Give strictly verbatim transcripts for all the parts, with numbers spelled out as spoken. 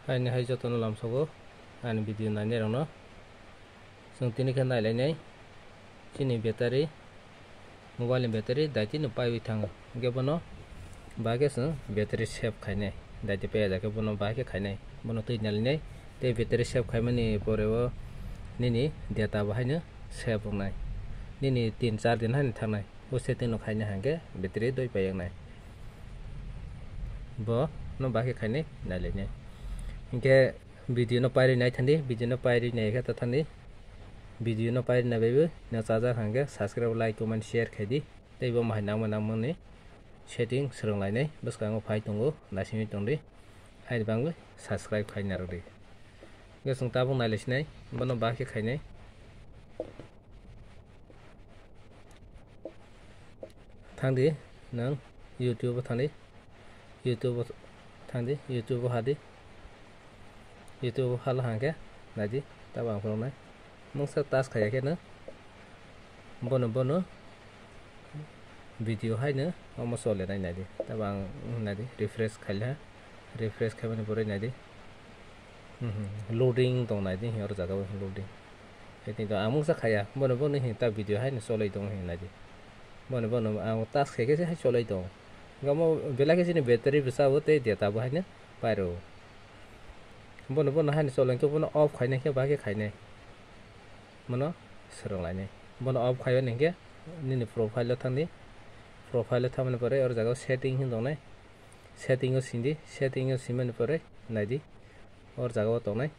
Haini hai jotono lamsogo ani video nainai rokno. Chwng tini khe nailainai chini battery, mobile ni battery daitino paiwi thango. Hwnkhe bono bahai khe chwng battery save khainai. Daiti paiya khe bono bahai khe khainai. Bono twi nailainai. Tei battery save khaimani pore o nini data bo haino save wngnai. Nini tin char din haino thangnai. O setting no khaina hwnkhe battery doi pai wngnai. Bo no bahai khe khainai nailainai. Hwnkhe video no pairwi nai thandi, video no pairwi nai khe ta thandi. Video no pairwi nai baibo no chajak hwnkhe subscribe, like, comment, share khai di. Tei bo mahai nangma nangmani setting swrwng lainai bwskango phai tongo, naisingwi tongdi. Haini bagwi subscribe khai narwkdi. Hwnkhe chwng tabuk nailaisinai, bono bahai khe khainai. Thangdi nwng YouTube o thangdi, YouTube o thangdi, YouTube o hadi, YouTube o hala hwnkhe naidi, tabuk ang phunuknai. Mungsa touch khaiya kheno bono, bono video haino omo solenai naidi. Tabuk ang naidi, refresh khaila, refresh khaimani pore naidi. Mhm, loading tong naidi, oro jaga o loading. Setting to ang mungsa khaiya, bono, bono hin ta video haino cholai tongo hin naidi. Bono, bono ang touch khai khe se hai cholai tongo. Omo belai khe chini battery bwsa o tei data bo haino pairo. Bono, bono haino cholai khe bono off khainai khe bahai khe khainai. Bono swrwng lainai. Bono off khaiya hwnkhe nini profile o thangdi. Profile o thangmani pore oro jaga o setting hin tongnai. Setting o sindi, setting o simani pore naidi. Or jaga o tongnai.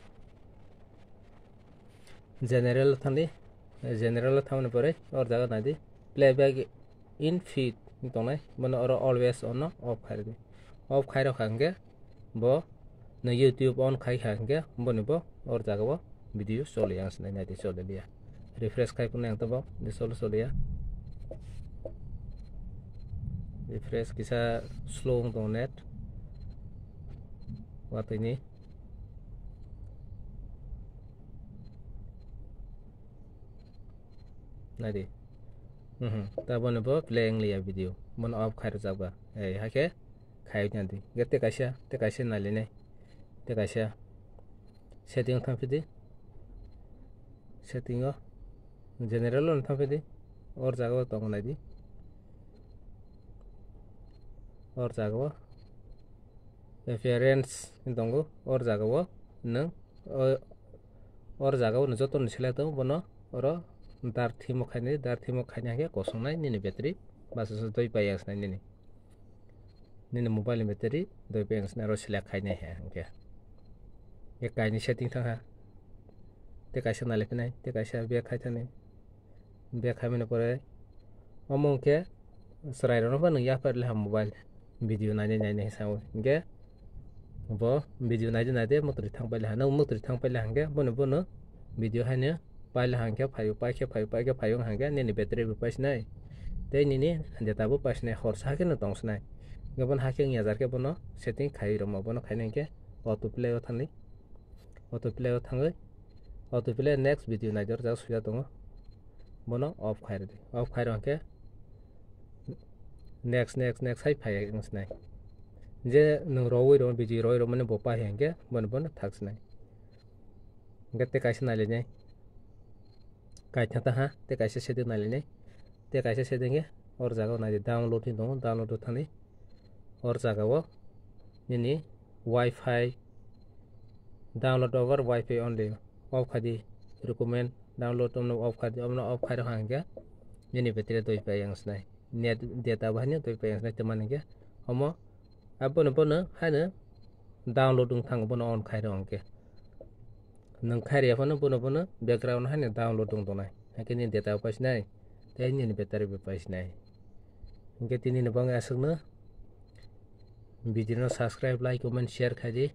General o thangdi, general o thangmani pore or jaga naidi playback in feed tongnai, bono oro always on no off khairokdi. Off khairokha hwnkhe bo no YouTube on khaikha hwnkhe boni bo or jaga o video choliya wngsinai naidi, choliya. Refresh khai phunai ang tabuk di choli choliya. Refresh kisa slow wng tongo net. Watwi ni. Naidi. Mhm. Taboni bo play wng liya video. Bono off khai rwjak ba. Ei, hakhe khai wngya di. Ge te kaisa, te kaisa nailinai. Te kaisa setting o thang phidi. Setting o general o thang phidi. Or jaga o tongo naidi. Or jaga o appearance tongo. Or jaga o nwng o, or jaga o joto ni select tongo, bono oro dark theme o khainai, dark theme o khaina hwnkhe kosongnai nini battery basa se doi pai wngsinai nini, nini mobile ni battery doi pai wngsinai oro select khainai hai hwnkhe. Hwnkhe kainwi setting thang ha, tei kaisa nailaiphinai, tei kaisa back khai thani. Back khaimani pore omo hwnkhe chwrairokno phano yapharlaha mobile video nainai nainai sao. Hwnkhe bo video naidi naidi mwtwrwi thang paila hano, mwtwrwi thang paila hwnkhe bono, bono video haino paila hwnkhe phaio, paikhe phaio, paikhe phaio hwnkhe nini battery bo paisinai tei nini data bo paisinai, horsa hakheno tongsinai. Hwnkhe bono hakhe wngya jar khe bono setting khaiwi rwma, bono khaina hwnkhe auto play o thangdi, auto play o thangwi auto play next video naidi, oro jaga swijak tongo. Bono off khai rwdi. Off khai rw hwnkhe next, next, next hai phai wng sinai. Je nwng rowui rw, video rowui rw mani bo pai hwnkhe bono, bono thak sinai. Hwnkhe tei kaisa nailainai. Kaitha ta ha, tei kaisa setting nailainai. Tei kaisa setting khe or jaga o naidi download hin tongo, download o thangdi. Or jaga o nini wifi download over wifi only off khai di, recommend download omno off khai di, omno off khai rw hwnkhe nini battery doi pai wng sinai, net data bo haino doi pai wng sinai, tamani hwnkhe omo abono bono haino download wng thango, bono on khai rw hwnkhe. Nwng khairya phano bono, bono background haino download wng tongnai. Hakhe nini data bo paisinai, tei nini battery bo paisinai. Hwnkhe tini ni bagwi aswkno video no subscribe, like, comment, share khai di.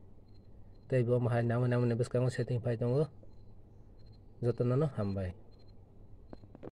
Tei bo omo hai nangmani, nangmani bwskango setting phai tongo. Jotono no hambai.